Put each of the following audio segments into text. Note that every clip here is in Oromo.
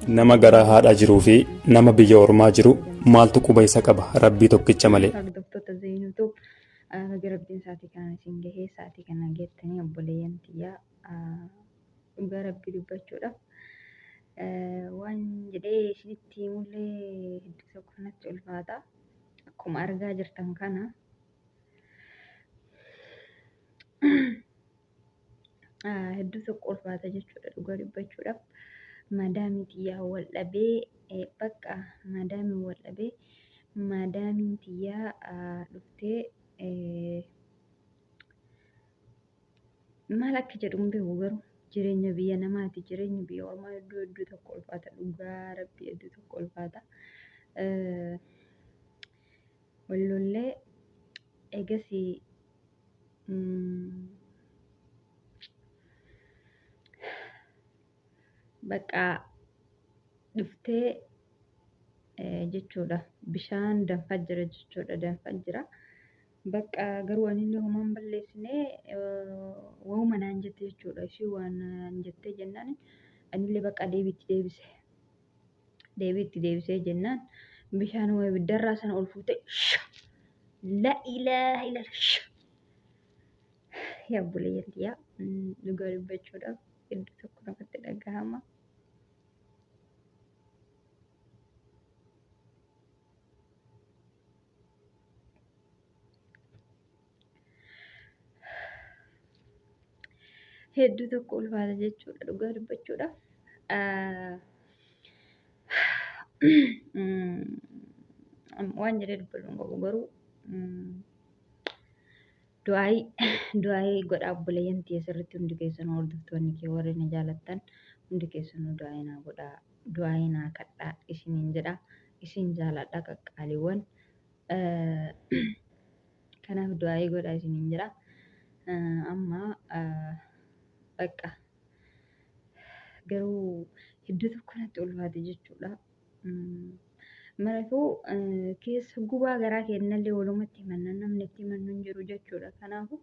Nama garaa haadhaa jiruu fi nama biyya ormaa jiru maaltu quba isa qaba Rabbii tokkicha malee. Hordoftoota Zeenuutu baga rabbiin sa'aatii kanaan isin gahee sa'aatii kana geettanii obboleeyyan tiyyaa dhugaa rabbii dubbachuudhaaf waan jedhee isinitti himullee hedduu tokko natti ulfaata. Akkuma argaa jirtan kana hedduu tokko ulfaata jechuudha dhugaa dubbachuudhaaf. Madaamii tiyyaa wal dhabee bakka madaamii wal dhabee madaamiin tiyyaa dhuftee maal akka jedhu hin beeku garuu jireenya biyya namaati jireenyi biyya ormaa hedduu hedduu tokko ulfaata dhugaa rabbii hedduu tokko ulfaata. Wallollee egasii Bakka dhuftee jechuudha. Bishaan danfaa jira jechuudha. Danfaa jira. Bakka garuu anillee homaa hin balleessine waanuma naan jette jechuudha. Ishii waan naan jettee jennaan anillee bakka deebii itti deebise. Deebii itti deebisee jennaan bishaanuma ibiddarraa sana ol fuutee la ilaaha illallah yaa obboleeyyan tiyyaa dhugaa dubbachuudhaaf hedduu tokko namatti dhagahama. Hedduu tokko ulfaata jechuudha dhugaa dubbachuudhaaf. Waan jedhee dubbatu hin qabu garuu du'aayii du'aayii godhaa obboleeyyan tiyya sirriitti hundi keessanuu hordoftoonni kee warri na jaalattan hundi keessanuu du'aayii naa godhaa du'aayii naa kadhaa isiniin jedha isin jaaladha qaqqaaliiwwan. Kanaaf du'aayii godhaa isiniin jedha. Amma bakka garuu hedduu tokko natti ulfaate jechuudha. Marafuu keessa gubaa garaa keenyallee walumatti himanna namni itti himannu hin jiru jechuudha. Kanaafuu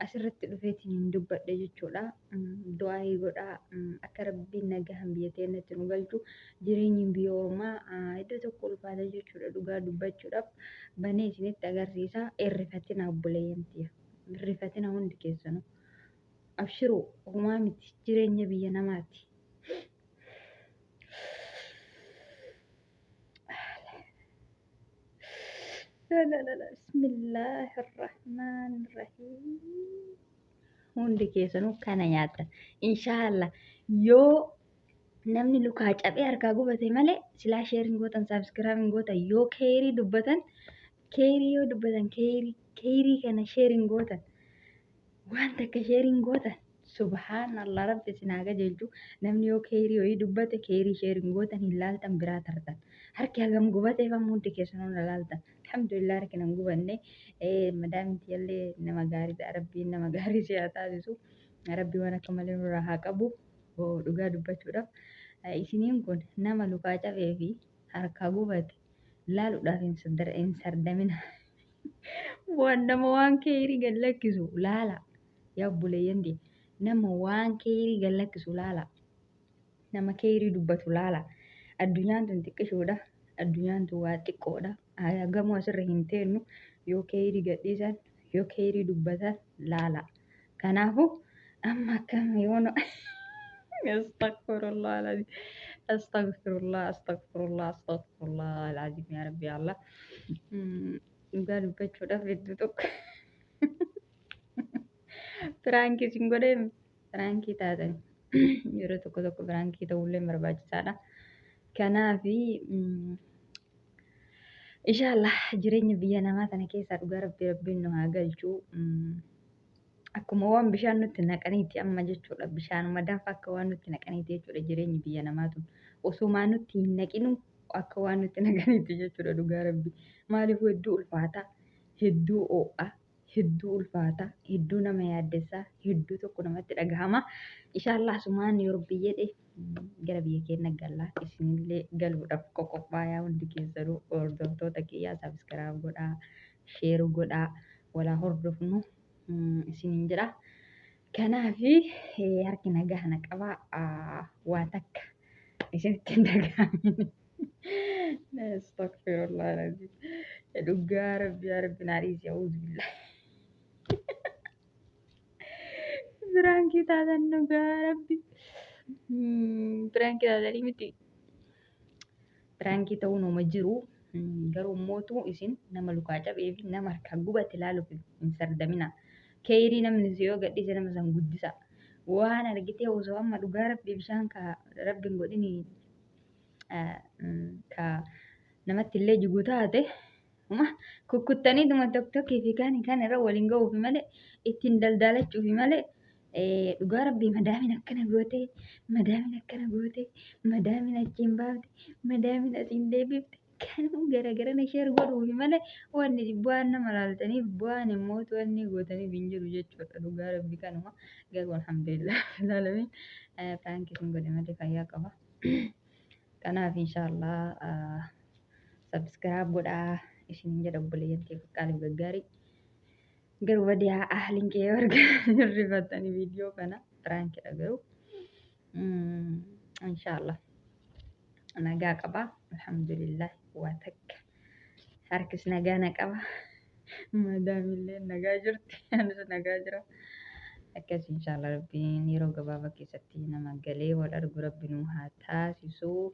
asirratti dhufeetiin hin dubbadhe jechuudha. Du'aayii godhaa akka rabbiin nagahan biyya teenyatti nu galchu jireenyi biyya ormaa iddoo tokko ulfaata jechuudha dhugaa dubbachuudhaaf banee isinitti agarsiisa irrifatina obboleeyyan tiyya irrifatina hundi keessanuu abshiruu homaa miti jireenya biyya namaati. La la la la Bismillahirrahmanirrahiim. Hundi keessanuu kana nyaattan. Inshaallah yoo namni lukaa cabee harkaa gubate malee silaa sheer hin gootan saabskiraayib hin gootan yoo keerii dubbatan keerii yoo dubbatan keerii keerii kana sheer hin gootan waan takka sheer hin gootan subhaanallah rabbi isin haa qajeelchu namni yoo keerii wayii dubbate keerii sheer hin gootan hin laaltan biraa tartan harki hagam gubateef amma hundi keessanuu na laaltan alhamdulillah harki nan gubanne madaamin tiyyallee nama gaariidha rabbiin nama gaarii si haa taasisu rabbi waan akka malee nurraa haa qabu dhugaa dubbachuudhaaf isiniin kun nama lukaa cabee fi harkaa gubate laaluudhaaf hin sardamina waan nama waan keerii gad lakkisu laala yaa obboleeyyan tiyya nama waan keeyrii gad lakkisu laala nama keeyrii dubbatu laala addunyaan tun xiqqishoodha addunyaan tun waa xiqqoodha gamoo asirra hin teennu yoo keeyrii gadhiisan yoo keeyrii dubbatan laala kanaafu amma akkam yoona astaghfirullah alazim astaghfirullah astaghfirullah astaghfirullah alazim yaa rabbi yaa allah dhugaa dubbachuudhaaf hedduu tokko Piraankii isin godhee piraankii taatan yeroo tokko tokko piraankii ta'ullee barbaachisaadha. Kanaafi inshaallah jireenya biyya namaa tana keessaa dhugaa rabbi rabbiin nu haa galchu. Akkuma waan bishaan nutti naqaniiti amma jechuudha. Bishaanuma danfa akka waan nutti naqaniiti jechuudha jireenyi biyya namaa tun. Osumaa nutti hin naqinu akka waan nutti naqaniiti jechuudha dhugaa rabbi. Maaliif hedduu ulfaata, hedduu oo'a, hedduu ulfaata, hedduu nama yaaddessa, hedduu tokko namatti dhagahama. Inshaallah asumaan yoo rabbi jedhe gara biyya keenya galla isinillee galuudhaaf qoqophaayaa hundi keessanuu hordoftoota kiyyaa sabiskiraayib godhaa, sheer godhaa, walaa hordofnu isiniin jedha. Kanaaf harki nagaa na qaba waa takka. Isinitti hin dhaga'amin. Astaghfirullah alazim. Dhugaa rabbi yaa rabbi naa dhiisi a'uuzu billah. Piraankii taatan dhugaa rabbi. Piraankii taatanii miti. Piraankii ta'uun homa jiru. Garuu mootu isin nama lukaa cabee fi nama harkaa gubate ilaaluuf hin sardamina. Keeyrii namni si yoo gadhiise nama san guddisa. Waan argitee osoo amma dhugaa rabbi bishaan ka rabbi hin godhini ka namatti illee jigu taate uma kukkuttaniituma tokkokkii fi kaan kan irra waliin ga'uufi malee ittiin daldalachuufi malee dhugaa rabbii madaamin akkana goote, madaamin akkana goote, madaamin achiin baafte, madaamin asiin deebifte, kanuu garagarana share godhuufi malee wanni bu'aan nama laaltaniif bu'aan immoo wanni gootaniif hin jiru jechuudha. Dhugaa rabbii kanuma garuu alhamdulillah alamin piraankii isin godhe malee fayyaa qaba. Kanaaf inshaallah subscribe godhaa isiniin jedha obboleeyyan ta'e qaqqaaliif gaggaarii. Garuu badiyaa ahliin kee yoo argan rifatanii viidiyoo kana piraankidha garuu. Inshaallah nagaa qaba alhamdulillah waa takka harkis nagaa na qaba madaamillee nagaa jirti anis nagaa jira. Akkas inshaallah rabbiin yeroo gabaabaa keessatti nama galee wal argu rabbi nu haa taasisu.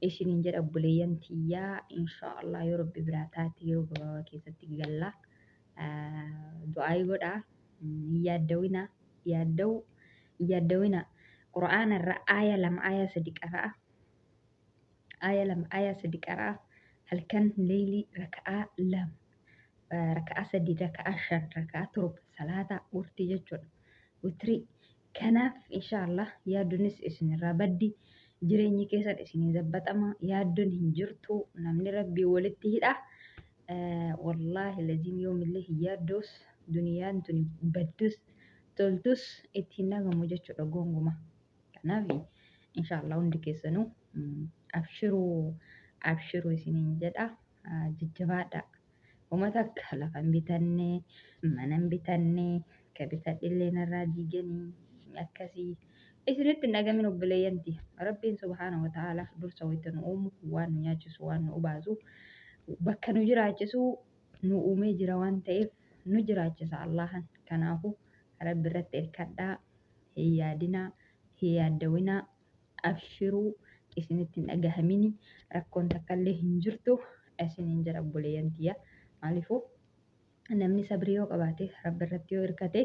Isiniin jedha obboleeyyan tiyyaa inshaallah yoo rabbi biraa taate yeroo gabaabaa keessatti galla. Du'aayii godhaa hin yaaddawina yaadda'u hin yaaddawina qura'aana irra aaya 2 aaya 3 qara'a aaya 2 aaya 3 qara'a halkan leeylii raka'aa 2 raka'aa 3 raka'aa 5 raka'aa 7 salaata wurtii jechuudha witrii kanaaf inshaallah yaaddonis isinirraa baddi jireenyi keessan isinii zabbaxama yaaddoon hin jirtu namni rabbii walitti hidha wallaahi laziim yoomillee hin yaaddoos duniyaan tuni baddus toltus itti hin dhagamu jechuudha gonguma. Kanaaf inshaallah hundi keessanuu abshiruu abshiruu isiniin jedha jajjabaadha. Uummata akka lafa hin bitanne mana hin bitanne ka bitadhillee narraa diiganii akkasii isinitti hin dhagamin obboleeyyanti. Rabbiin subhaana wa ta'ala dursa wayita nu uumu waan nu nyaachisu waan nu obaasu bakka nu jiraachisu nu uumee jira waan ta'eef nu jiraachisa Allahan. Kanaafuu Rabbi irratti hirkadhaa, hin yaadinaa, hin yaaddawinaa, abshiruu isinitti hin dhagahamini rakkoon takkallee hin jirtu isiniin jedha obboleeyyan tiyya. Maaliifuu namni sabrii yoo qabaate Rabbi irratti yoo hirkate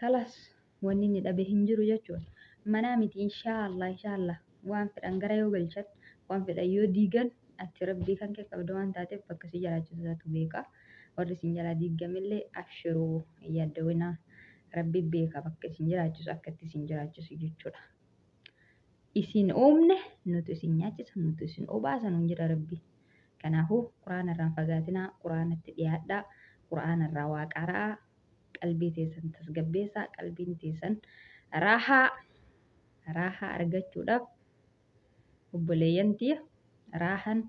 kalas wanni inni dhabe hin jiru jechuudha. Manaa miti inshaallah inshaallah waan fedhan gara yoo galchan waan fedhan yoo diigan ati rabbii kan kee qabda waan taateef bakka si jiraachisu isaatu beeka. Warri isin jalaa diigamillee abshiruu hin yaaddawinaa rabbi beeka bakka isin jiraachisu akka itti isin jiraachisu jechuudha. Isin uumne nutu isin nyaachisa nutu isin obaasa nuun jedha rabbi. Kanaafuu quraana irraa hin fagaatinaa quraanatti dhiyaadhaa quraana irraa waa qara'aa qalbii teessan tasgabbeessaa qalbiin teessan raahaa raahaa argachuudhaaf obboleeyyan tiyya raahan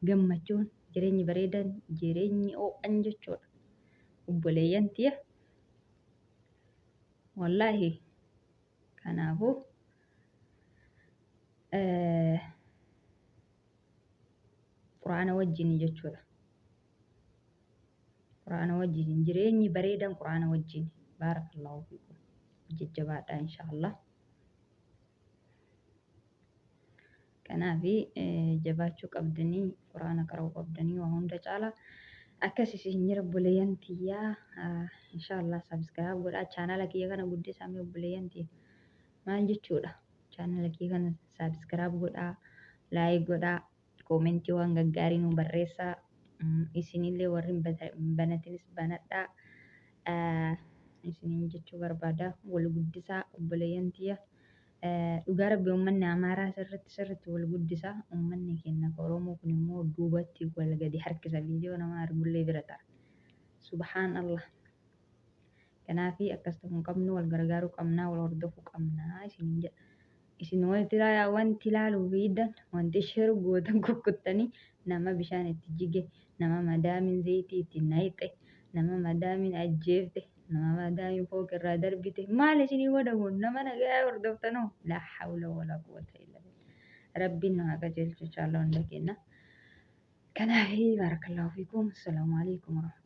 gammachuun jireenyi bareedan jireenyi oo'an jechuudha obboleeyyan tiyya wallaahi kanaafuu quraana wajjin jechuudha. Quraana wajjin jireenyi bareedan quraana wajjin baarakallahu fiikum jajjabaadha inshaallah. Kanaaf jabaachuu qabdanii quraana qara'uu qabdanii waa hunda caala akkas isin jira obboleeyyan tiyyaa inshaallah subscribe godhaa chaanala kiyya kana guddisaa mee obboleeyyan tiyya maal jechuudha chaanala kiyya kana subscribe godhaa like godhaa koomentii waan gaggaarii nu barreessaa isinillee warri hin banatinis banadhaa isiniin jechuu barbaada wal guddisaa obboleeyyan tiyya dhugaa rabbi uummanni amaaraa sirritti sirritti wal guddisa uummanni keenya ka oromoo kun immoo duubatti wal gadi harkisa viidiyoo nama argullee bira ta'a subhaan allah kanaafi akkas ta'uu hin qabnu wal gargaaruu qabnaa wal hordofuu qabnaa isiniin jedha isin wanti wanti ilaaluu fiiddan wanti share gootan kukkuttanii nama bishaan itti jige nama madaamiin zayitii itti nayxe nama madaamiin ajjeefte nama madaamiin fooq irraa darbite maal isinii godha kun nama nagayaa hordoftanoo laa hawla walaa quwwata illa billah. Rabbiin nu haa qajeelchu inshaallah hunda keenya. Kanaaf baarakallahu fiikum. Assalaamu alaikum warahmatullahi.